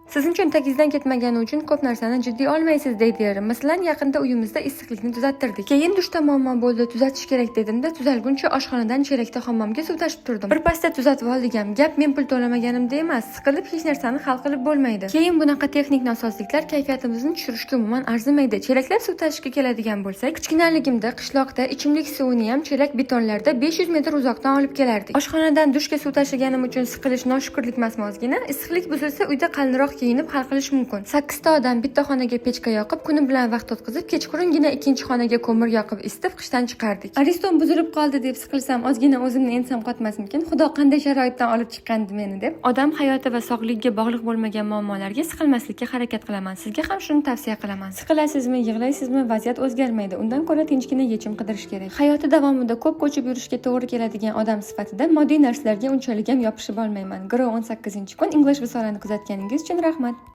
Sizni cho'ntagingizdan ketmagani uchun ko'p narsani jiddiy olmaysiz, deydi erim. Masalan, yaqinda uyimizda issiqlikni tuzattirdik. Keyin dushda muammo bo'ldi, tuzatish kerak dedimda, tuzalguncha oshxonadan chelakda hammomga suv tashib turdim. Bir pasda tuzatib oldik ham. Gap men pul to'lamaganimda emas, siqilib hech narsani hal qilib bo'lmaydi. Keyin bunaqa texnik nosozliklar kayfiyatimizni tushirishga umuman arzimaydi. Chelaklab suv tashishga keladigan bo'lsak, kichkinaligimda qishloqda ichimlik suvini ham chelak betonlarda 500 metr uzoqdan olib kelardik. Oshxonadan dushga suv tashiganim uchun siqilish noshukrlik emasmi ozgina? Issiqlik buzilsa, uyda qalinroq kiyinib hal qilish mumkin. Sakkizta odam bitta xonaga pechka yoqib, kuni bilan vaqt o'tkazib, kechqurungina ikkinchi xonaga ko'mir yoqib isitib, qishdan chiqardik. Ariston buzilib qoldi deb siqilsam, ozgina o'zimni ensam qotmasmikin? Xudo qanday sharoitdan olib chiqqandi meni deb. Odam hayoti va sog'ligiga bog'liq bo'lmagan muammolarga siqilmaslikka harakat qilaman. Sizga ham shuni tavsiya qilaman. Siqilasizmi, yig'laysizmi, vaziyat o'zgarmaydi. Undan ko'ra tinchgina yechim qidirish kerak. Hayoti davomida ko'p ko'chib yurishga to'g'ri keladigan odam sifatida moddiy narsalarga unchalik ham yopishib olmayman. Grow 18-kun English Visolani kuzatganingiz uchun rahmat.